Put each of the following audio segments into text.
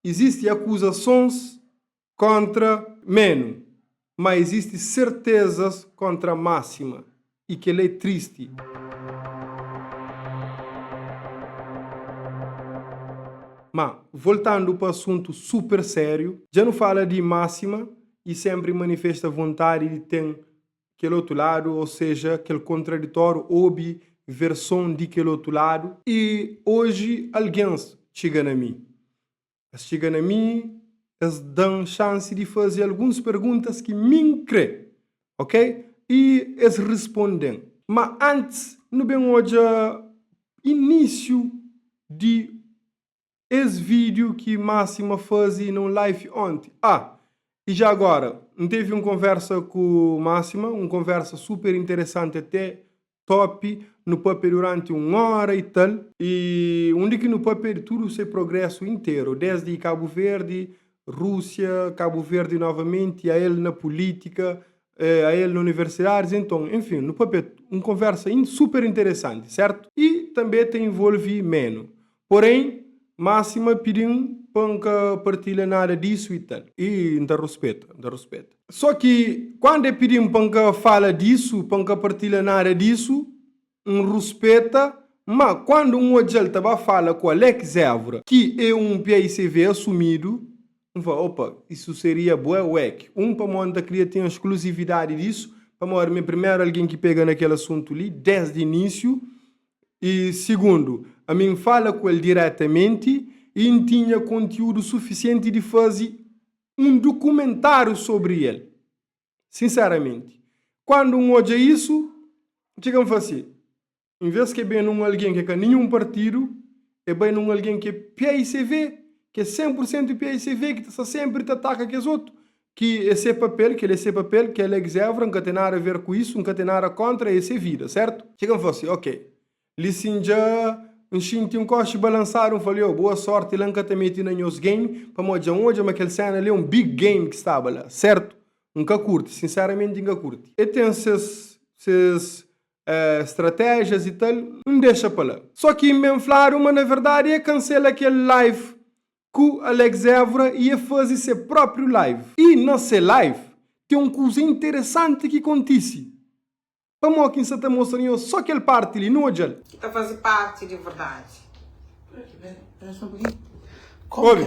Izisti akuzasons kóntra Menu, má izisti sertezas kóntra Máxima, i kel-la é tristi. Má, voltandu pa asuntu super sériu, dja nu fala di Máxima i sénpri manifesta vontadi di ten kel otu ladu, ou seja, kel kontraditóriu, obi verson di kel otu ladu. I oji algens txiga na mi. Es txiga na mi, es da-m xansi di faze alguns perguntas ki mi N krê, ok? I es responde-m. Má antis, nu ben odja inísiu di Es vídeo ki Máxima faze na un live onti. Ah, e já agora, N teve un konversa ku Máxima, un konversa super interesanti até top, nu papia duranti un ora e tal, e undi ki nu papia di tudu se progresu interu, desdi Kabu Verdi, Rússia, Kabu Verdi novamenti, a el na pulítika, a el na universidadis, enton, enfin, nu papia un konversa super interesanti, sertu? E tanbe ta involvi Menu. Porém, Máxima pidi-m pa N ka partilha nada disu i tal. I N ta ruspeta, N ta ruspeta. Só ki kuandu e pidi-m pa N ka fala disu, pa N ka partilha nada disu, N ruspeta. Má kuandu N odja-l ta ba fala ku Alex Évora, ki é un PICV asumidu, N fla, opa, isu seria bué wek. Un, pamodi N ta kria ten skluzividadi disu, pamodi mi é primeru algen ki pega na kel asuntu li desdi inísiu. I sigundu, ami N fala ku el diretamenti i N tinha kontiúdu sufisienti di faze un dukumentáriu sobri el. Sinseramenti, kandu N odja isu, N txiga N fla si, Envês ki e ben nun algen ki é ka ninhun partidu, e bai nun algen ki é PICV, ki é 100 pur sentu PICV, ki ta sta sénpri ta ataka kes otu, ki é se papel, kel é se papel, kel Alex Évora, N ka ten nada a ver ku isu, N ka ten nada kóntra, é se vida, sértu? Txiga N fla si, ok, li sin dja N xinti un koxi balansadu, N fla-l, yo, boa sórti la, N ka ta mete na nhos game, pamodi dja N odja ma kel séna li é un big game ki staba la, sértu? N ka kurti, sinseramenti N ka kurti. E ten ses, ses stratéjias i tal, N dexa pa la. Só ki N ben fladu ma na verdadi e kansela kel live ku Alex Évora i e faze se própriu live. I na se live ten un kuza interesanti ki kontise. Pamó ki N sa ta mostra nhos só kel parti li, nu odja-l. Ki ta faze parti di verdadi. Obi.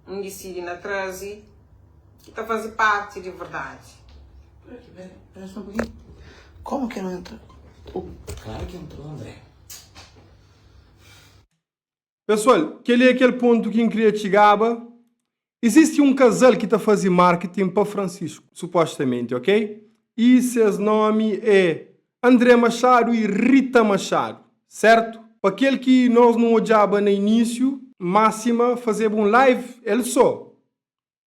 N disidi na traze ki ta faze parti di verdadi. Pesoal, kel-li é kel pontu ki N kria txigaba. Izisti un kazal ki ta faze marketing pa Francisco, supostamenti, ok? I ses nomi é André Machado i Rita Machado, sertu? Pa kel ki nos nu odjaba na inísiu, Máxima fazeba un live el so.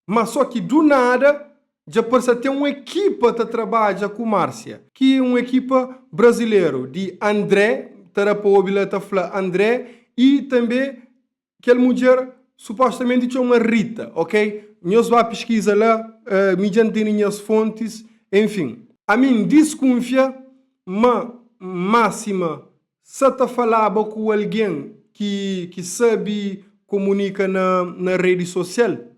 Má só ki du nada dja parse ten un ekipa ta trabadja ku Márcia, ki é un ekipa brazileru di André, ta da pa obi la ta fla André, i tanbe kel mudjer supostamenti txoma Rita, ok? Nhos ba piskiza la, mi dja N tene nhas fontis, enfin. Ami N diskunfia ma Máxima sa ta falaba ku algen ki ki sabe komunika na na redi sosial,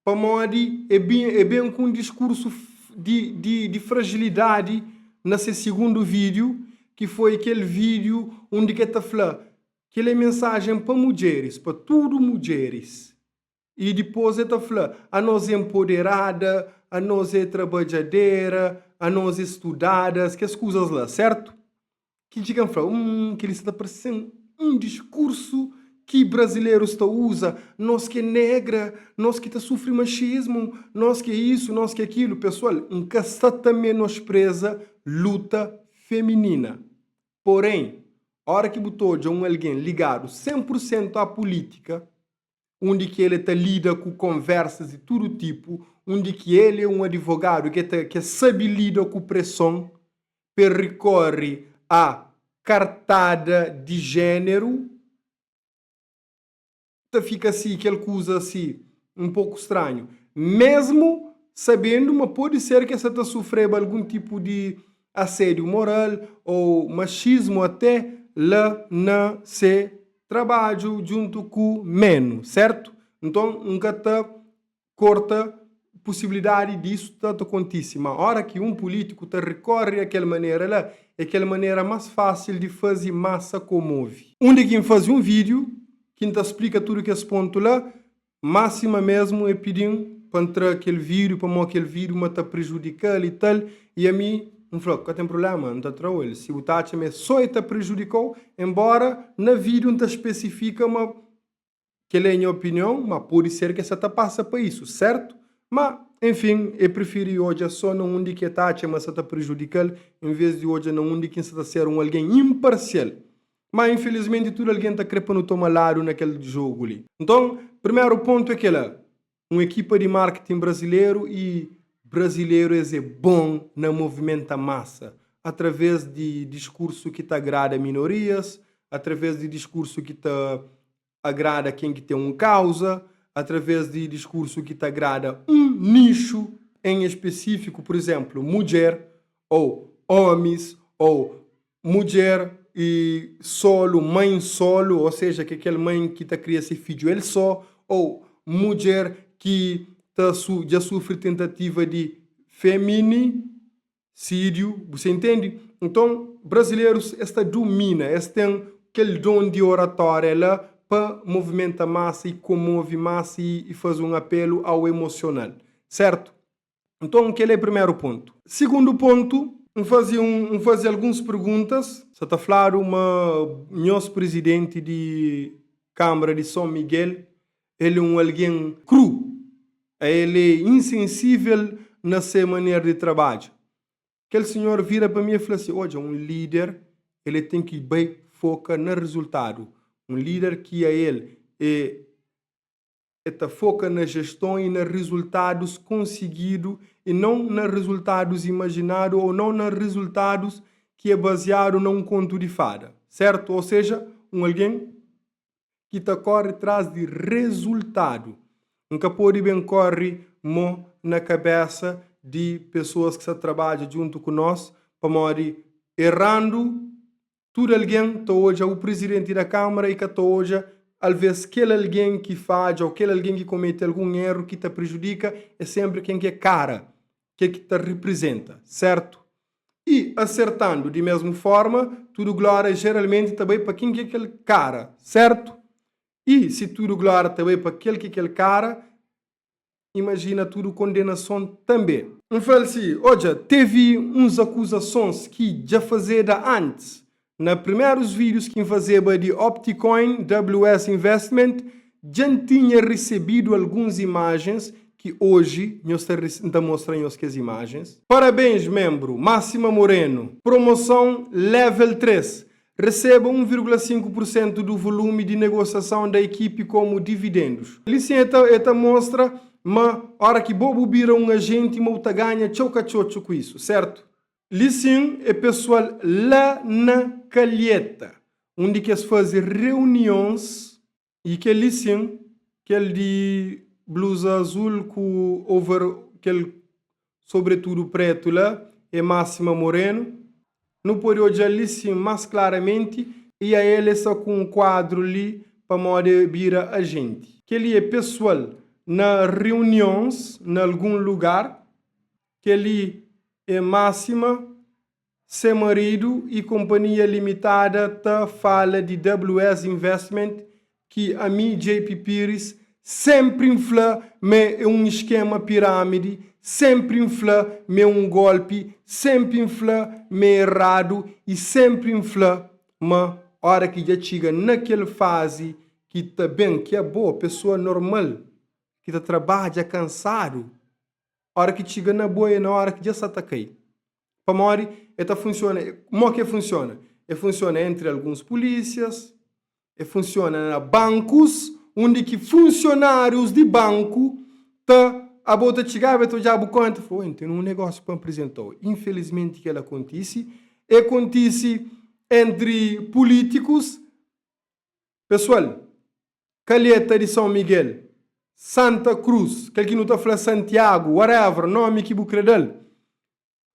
pamodi e bin e ben ku un diskursu di di di frajilidadi na se sigundu vídiu, ki foi kel vídiu undi ke ta fla kel é mensajen pa mudjeris, pa tudu mudjeris. I dipôs el ta fla, Anos é npoderada, anos é trabadjadera, anos é studadas, kes kuzas la, sértu? Ki txiga N fla, Hum, kel-li sta ta parse-m un diskursu ki brazilerus ta uza, nos ki é negra, nos ki ta sufri maxismu, nos ki é isu, nos ki é kilu. Pesoal, N ka sta ta menospreza luta feminina. Porém, óra ki bu ta odja un algen ligadu 100 pur sentu à pulítika, undi ki el ta lida ku konversas di tudu tipu, undi ki el é un adivogadu ki ta ki sabe lida ku preson pa el rikore a kartada di jéneru, ta fika si kel kuza si un poku stranhu, mesmu sabendu ma pode ser ki el sa ta sufreba algun tipu di asédiu moral ô maxismu até la na se. trabadju djuntu ku menu, sertu? Nton, N ka ta korta pusibilidadi di isu ta ta kontise, ma ora ki un pulítiku ta rikore a kel manera la, é kel manera más fásil di faze masa komove. Undi ki N faze un vídiu ki N ta splika tudu kes pontu la, má sima mésmu e pidi-m pa N tra kel vídiu pamodi kel vídiu ma ta prejudika-l i tal, i ami N fla, ka ten prubléma, N ta tra-u el si bu ta atxa ma é sô e ta prejudika-u, enbóra na vídiu N ta spesifika ma Kel-la é nha opinion, ma pode ser ki e sa ta pasa pa isu, sertu? Ma, enfin, e prifiri odja so na undi ki e ta atxa ma sa ta prejudika-l, en ves di odja na undi ki N sa ta ser un algen inparsial. Ma, infilismenti, tudu algen ta kre pa nu toma ladu na kel jogu li. Nton, primeru pontu é kel-la, un ekipa di marketing brazileru i brazileru es é bon na movimenta masa através di diskursu ki ta agrada minorias, através di diskursu ki ta agrada ken ki ten un kauza, através di diskursu ki ta agrada un nixu en espesífiku, pur izénplu, mudjer ô ómis ô mudjer i solu, mãe solu, ô seja, ki é kel mãe ki ta kria se fidju el sô, ô mudjer ki ta dja sufri tentativa di femini. Sídiu, bu sa intendi? Nton, brazilerus es ta dumina, es ten kel don di oratória la pa movimenta masa i komove masa i faze un apelu au emosional, sértu? Nton, kel-la é primeru pontu. Sigundu pontu, N faze un, N faze alguns perguntas. Sa ta fladu ma nhos prizidenti di Kánmara di Son Miguel, el é un algen kru, El é insensível na se manera di trabadja. Kel sinhor vira pa mi e fla si, Odja, un líder el é ten ki bai foka na rizultadu. Un líder ki a el é é ta foka na jeston i na rizultadus konsigidu i non na rizultadus imajinadu ou non na rizultadus ki é baziadu na un kontu di fada. Sertu? Ou seja, un algen ki ta kóre tras di rezultadu. N ka pode ben kóre mô na kabésa di pesoas ki sta trabadja djuntu ku nos, pamodi errandu tudu algen ta odja u prizidenti da kámara i ka ta odja alvês kel algen ki fadja ô kel algen ki komete algun éru ki ta prejudika é sénpri ken ki é kara, kel ki ta riprizenta, sértu? I asertandu di mesmu forma, tudu glória jeralmenti ta bai pa ken ki é kel kara, sértu? I si tudu glória ta bai pa kel ki é kel kara, imajina tudu kondenason tanbê. N fla-l si, Odja, tevi uns akuzasons ki dja fazeda antis. Na primerus vídius ki N fazeba di Opticoin WS Investment, dja N tinha risebidu alguns imajens ki oji nhos ta N ta mostra nhos kes imajens. Parabéns membru Máxima Moreno! Promoson Level 3, Receba 1,5 por sentu do volume di negosiason da ekipi komu dividendos. Li sin e ta e ta mostra ma ora ki bo bu bira un ajenti ma bu ta ganha txeu katxotxo ku isu, sertu? Li sin é pesoal la na Calheta, undi ki es faze reunions i kel li sin, kel di bluza azul ku over kel sobretudu pretu la é Máxima Moreno. Nu pode odja-l li sin más klaramenti i a el é sta ku un kuadru li pamodi e bira ajenti. Kel li é pesoal na reunions na algun lugar. Kel-li é Máxima, se maridu i konpanhia limitada ta fala di WS Investment ki ami, JP Pires, senpri N fla ma é un iskema pirâmidi, senpri N fla ma é un golpi, senpri N fla ma é eradu i senpri N fla ma ora ki dja txiga na kel fazi ki ta ben ki abo, pesoa normal ki ta trabadja kansadu, Ora ki txiga na bo é na ora ki dja sa ta kai. Pamodi e ta funsiona, mo ki e funsiona? E funsiona entri alguns pulísias, e funsiona na bankus, undi ki funsionárius di banku ta abo ta txigaba e ta odjaba bu konta e fla, oi, N ten un negósiu pa N aprizentou. Infelizmenti kel-la kontise. E kontise entri pulítikus. Pesoal, Calheta di São Miguel, Santa Cruz, kel ki nu ta fla Santiago, whatever, nomi ki bu kre da-l,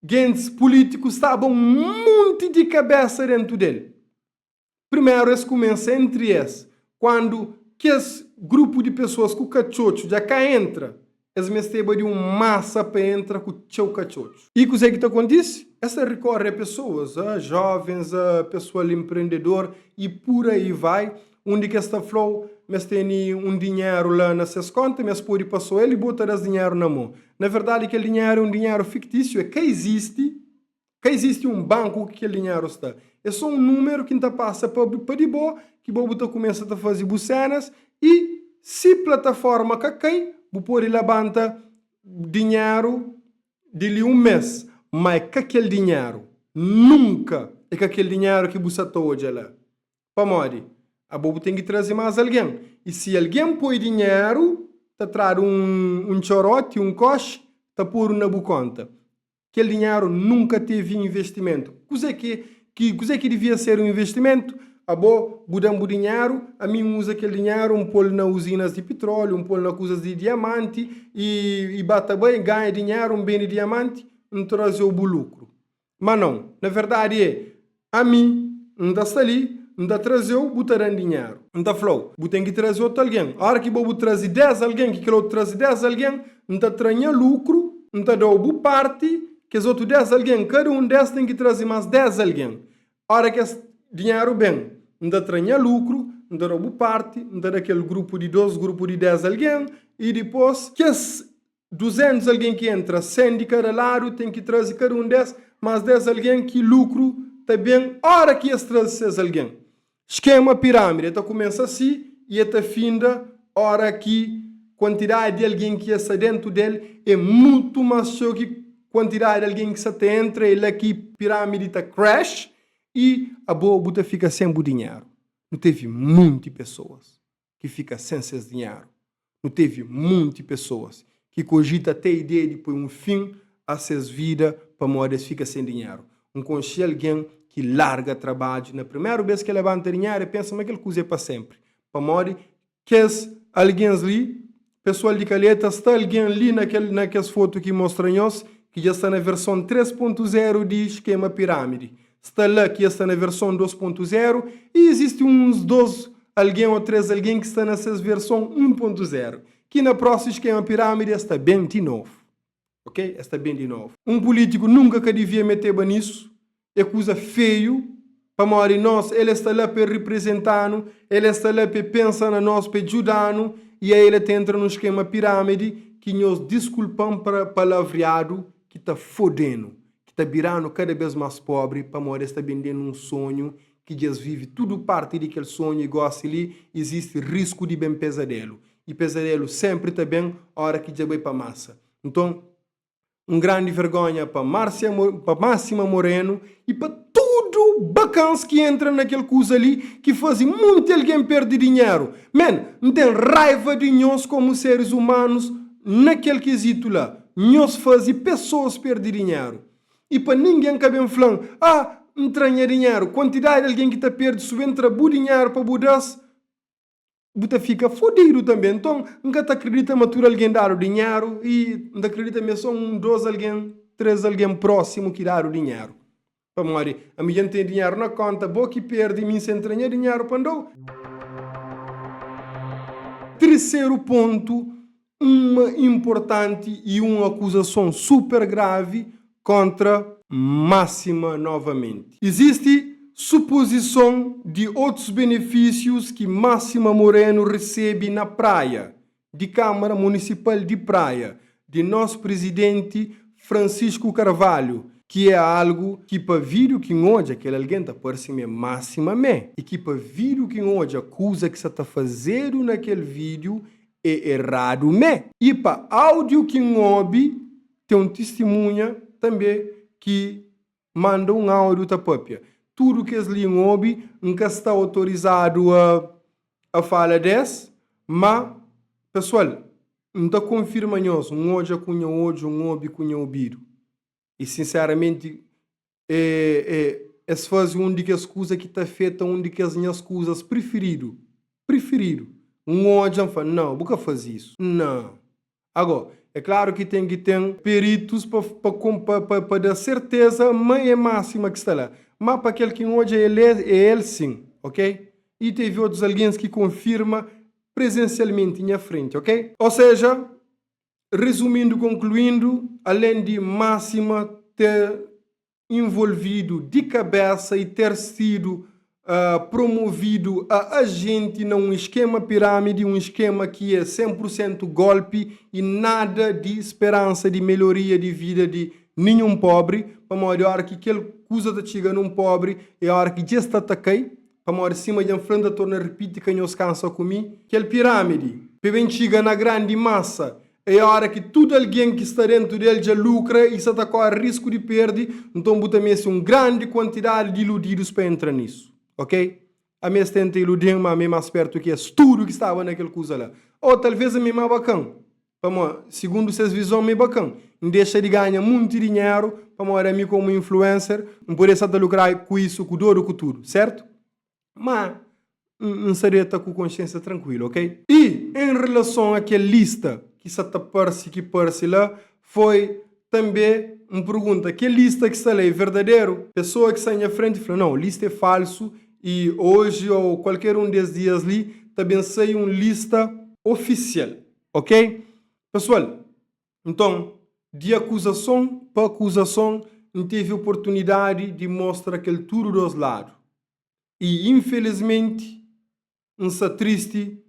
gentis pulítikus staba un munti di kabésa dentu del. Primeru es kumesa entri es. Kuandu kes grupu di pesoas ku katxotxu dja ka entra, es mesteba di un masa pa entra ku txeu katxotxu. I kuzê ki ta kontise? Es ta rikóre a pesoas, a jóvens, a pesoal enprendedor i pur aí vai, undi ki es ta fla-u ma es tene un dinheru la na ses kónta, ma es pode pasa-u el i bo ta da-s dinheru na mô. Na verdadi, kel dinheru é un dinheru fiktísiu, e ka izisti. Ka izisti un banku ki kel dinheru sta. É sô un númeru ki N ta pasa pa pa di bo, ki bo bu ta kumesa ta faze bu sénas i si plataforma ka kai, bu pode labanta dinheru di li un mês. Má é ka kel dinheru. Nunka é ka kel dinheru ki bu sa ta odja la. Pamodi? Abo bu ten ki traze más algen. I si algen poi dinheru, ta tradu un un txoroti, un koxi, ta podu na bu kónta. Kel dinheru nunka tevi investimentu. Kuzê ki ki kuzê ki divia ser un investimentu? Abo bu da-m bu dinheru, ami N uza kel dinheru N pô-l na uzinas di pitróliu, N pô-l na kuzas di diamanti i i ba ta bai, N ganha dinheru, N bende diamanti, N traze-u bu lukru. Má nau, na verdadi é, Ami N ta sta li, N ta traze-u, bu ta da-m dinheru. N ta fla-u, bu ten ki traze otu algen. Óra ki bo bu traze des algen, ki kel otu traze des algen, N ta tra nha lukru, N ta da-u bu párti. Kes otu des algen, kada un des ten ki traze más des algen. Óra ki es dinheru ben, N ta tra nha lukru, N ta da-u bu párti, N ta da kel grupu di dôs grupu di des algen, i dipôs kes 200 algen ki entra, 100 di kada ladu, ten ki traze kada un des, más 10 algen ki lukru ta ben óra ki es traze ses algen. Skema pirámidi, el ta kumesa si i el ta finda óra ki kuantidadi di algen ki es sta déntu del é mutu más txeu ki kuantidadi di algen ki sta ta entra, é la ki pirámidi ta crash i abo bu ta fika sen bu dinheru. Nu tevi munti pesoas ki fika sen ses dinheru. Nu tevi munti pesoas ki kojita te ideia di poi un fin a ses vida pamodi es fika sen dinheru. N konxe algen ki larga trabadju na primeru bes ki el labanta dinheru, el pensa ma kel kuza é pa senpri. Pamodi kes algens li, pesoal di kaleta, sta algen li na kel na kes fotu ki mostra nhos ki dja sta na verson 3.0 di skema piramidi. Sta la ki es sta na verson 2.0 i izisti uns 2 algen ô 3 algen ki sta na ses verson 1.0, ki na prósimu skema piramidi es ta ben di novu. Ok? Es ta ben di novu. Un pulítiku nunka ka divia meteba nisu. É kuza feiu, pamodi nos, el es sta la pa el riprizenta-nu, el es sta la pa el pensa na nos, pa el djuda-nu, i a el ta entra nun skema piramidi ki nhos diskulpa-m pa palavriadu ki ta fode-nu. ki ta bira-nu kada bês más póbri pamodi es ta bende-nu un sonhu ki dja es vive tudu párti di kel sonhu i gósi li izisti risku di ben pezadelu. I pezadelu sénpri ta ben óra ki dja bai pa masa. Nton, un grandi vergónha pa Márcia, pa Máxima Moreno i pa tudu bakans ki entra na kel kuza li ki faze munti algen perde dinheru. Men, N ten raiva di nhos komu seris umanus na kel kezitu la. Nhos faze pesoas perde dinheru. I pa ningen ka ben fla-m, Ah, N tra nha dinheru. Kuantidadi di algen ki ta perde, si bu ben tra bu dinheru pa bu da-s, bu ta fika fudidu tanbê. Nton, N ka ta kridita ma tudu algen dadu dinheru i N ta kridita ma é sô un, dôs algen, três algen prósimu ki dadu dinheru. Pamodi ami dja N ten dinheru na kónta, bo ki perde, mi N sen tra nha dinheru pa N da-u. Triseru pontu, uma inportanti i un akuzason super gravi kóntra Máxima novamenti. Izisti supozison di otus benefísius ki Máxima Moreno resebe na Praia, di Câmara Municipal di Praia, di nos Presidenti Francisco Carvalho, ki é algu ki pa vídiu ki N odja kel algen ta parse ma é máxima mé, i ki pa vídiu ki N odja kuza ki sa ta fazedu na kel vídiu é eradu mé, i pa áudiu ki N obi ten un tistimunha tanbê ki manda un áudiu ta papia. Tudu kes li N obi, N ka sta otorizadu a a fala des, má pesoal, N ta konfirma nhos, N odja ku nha odju, N obi ku nha obidu. I sinseramenti, e, e, es faze un di kes kuza ki ta afeta un di kes nhas kuzas prifiridu. Prifiridu. N odja, N fla, Nau, bu ka faze isu. Nau. Agó, é klaru ki ten ki ten peritus pa pa pa pa da serteza ma é Máxima ki sta la. Má pa kel ki N odja el é é el sin, ok? I tevi otus algens ki konfirma prezensialmenti nha frenti, ok? Ou seja, rezumindu konkluindu, alen di Máxima ter involvidu di kabésa i ter sidu promovidu a ajenti na un iskema pirámidi, un iskema ki é 100 pur sentu golpi i nada di speransa di melhoria di vida di ninhun pobri, pamodi óra ki kel kuza ta txiga nun pobri é óra ki dja es ta ta kai, pamodi sima dja N fla N ta torna ripiti ka nhos kansa ku mi, kel pirámidi pe ben txiga na grandi masa É óra ki tudu algen ki sta déntu di el dja lukra i sa ta kóre risku di perde, nton bu ta meste un grandi kuantidadi di iludidus pa entra nisu. Ok? Ami es tenta iludi-m, má ami é más spértu ki es tudu ki staba na kel kuza la. Ô talvês ami é má bakan, pamodi sigundu ses vizon mi é bakan. N dexa di ganha munti dinheru pamodi ami komu influencer N pode sa ta lukra ku isu ku dodu ku tudu, sértu? Má, N sa deta ku konsiénsia trankuilu, ok? I en relason a kel lista ki sa ta parse ki parse la, foi tanbê N pergunta, kel lista ki sta la é verdaderu? Pesoa ki sta nha frenti fla, nau, lista é falsu i oji ô kualker un des dias li ta ben sai un lista ofisial, ok? Pesoal, nton, di akuzason pa akuzason, N tevi oportunidadi di mostra kel tudu dos ladu. I infelizmenti N sta tristi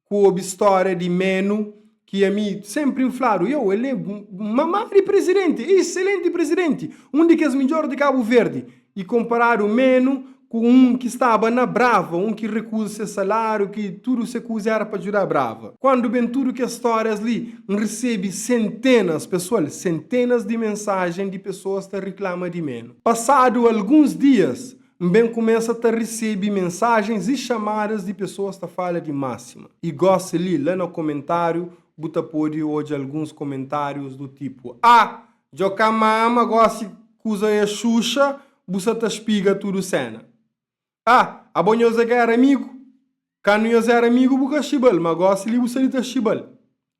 ku obi stória di Menu ki ami senpri N fladu, yo, el é mamá di prizidenti, exselenti prizidenti, un di kes midjór di Kabu Verdi. I konparadu Menu ku un ki staba na Brava, un ki rekuza se saláriu, ki tudu se kuza éra pa djuda Brava. Kuandu ben tudu kes stórias li, N resebe sentenas, pesoal, sentenas di mensajen di pesoas ta riklama di Menu. Pasadu alguns dias, N ben kumesa ta resebe mensajens i xamadas di pesoas ta fala di Máxima. I gosi li, la na komentáriu, bu ta pode odja alguns komentárius do tipu, Ah! Djo ka mama, gosi kuza é xuxa, bu sa ta spiga tudu sena. Ah! Abo nhos é ka era amigu? Kandu nhos era amigu bu ka xibal, ma gosi li bu sta li ta xibal.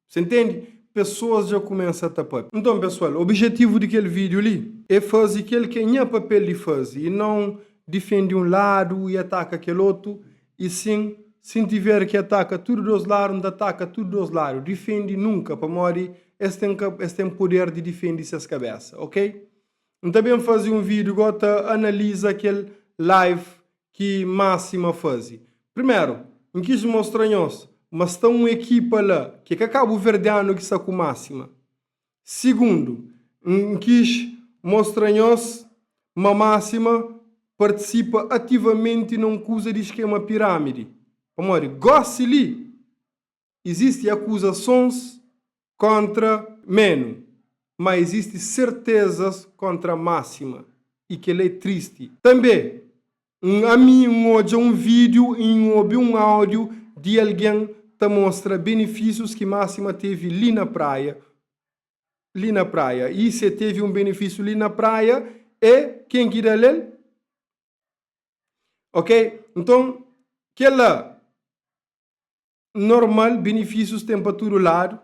Você ntende? Pesoas dja kumesa ta papia. Nton pesoal, obijetivu di kel vídiu li é faze kel ki é nha papel di faze i non difende un ladu i ataka kel otu, i sin, si N tiver ki ataka tudu dos ladu, N ta ataka tudu dos ladu. Difende nunka, pamodi es ten es ten puder di difende ses kabesa, ok? N ta ben faze un vídiu go ta analiza kel live ki Máxima faze. Primeru, N kis mostra nhos ma sta un ekipa la ki é ka kabuverdianu ki sta ku Máxima. Sigundu, N kis mostra nhos ma Máxima partisipa ativamenti na un kuza di skema pirámidi. Pamodi gósi li, Izisti akuzasons kóntra Menu, má izisti sertezas kóntra Máxima, i kel-la é tristi. Tanbê, N ami N odja un vídiu i N obi un áudiu di algen ta mostra benefísius ki Máxima tevi li na Praia, li na Praia. I si el tevi un benefísiu li na Praia, é ken ki da-l el? Ok? Nton, kel-la. Normal, benefísius ten pa tudu ladu.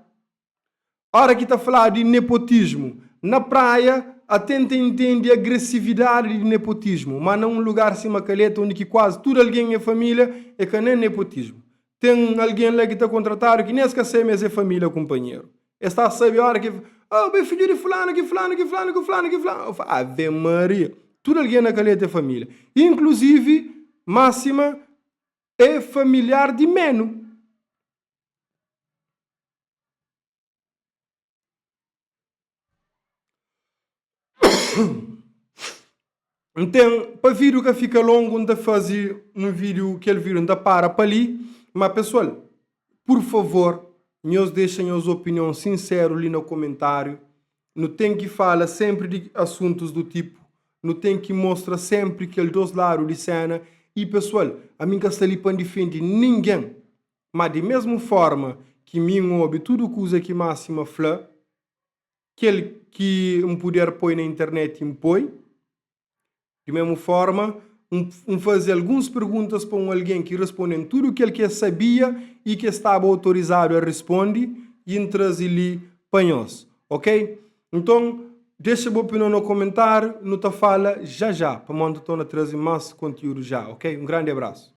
Óra ki ta faladu di nepotismu, na Praia até N ta intende agresividadi di nepotismu, má na un lugar sima Kaleta undi ki kuazi tudu algen é família, é ka nen nepotismu. Ten algen la ki ta kontratadu ki nen es ka sabe ma es é família kunpanheru. Es ta sabe óra ki, Oh, bo é fidju di fulanu, ki fulanu, ki fulanu, ki fulanu, ki fulanu. Ave Maria! Tudu algen na Kaleta é família. Inkluzivi, má sima É familiar di menu. N ten, pa vídiu ka fika longu, N ta faze un vídiu, kel vídiu N ta para pa li. Má pesoal, pur favor, nhos dexa nhos opinion sinseru li na komentáriu. Nu ten ki fala sénpri di asuntus du tipu, nu ten ki mostra sénpri kel dos ladu di séna. I pesoal, ami N ka sta li pa N difende ningen, má di mésmu fórma ki mi N obi tudu kuza ki Máxima fla, kel ki N puder poi na internet N poi. Di mésmu fórma, N faze alguns perguntas pa un algen ki responde-m tudu kel ki el sabia i ki el staba autorizadu a responde, i N traze li pa nhos. Ok? Nton, dexa bu opinion na komentáriu, nu ta fala já já, pamodi N ta torna traze más kontiúdu já, ok? Un grandi abrasu.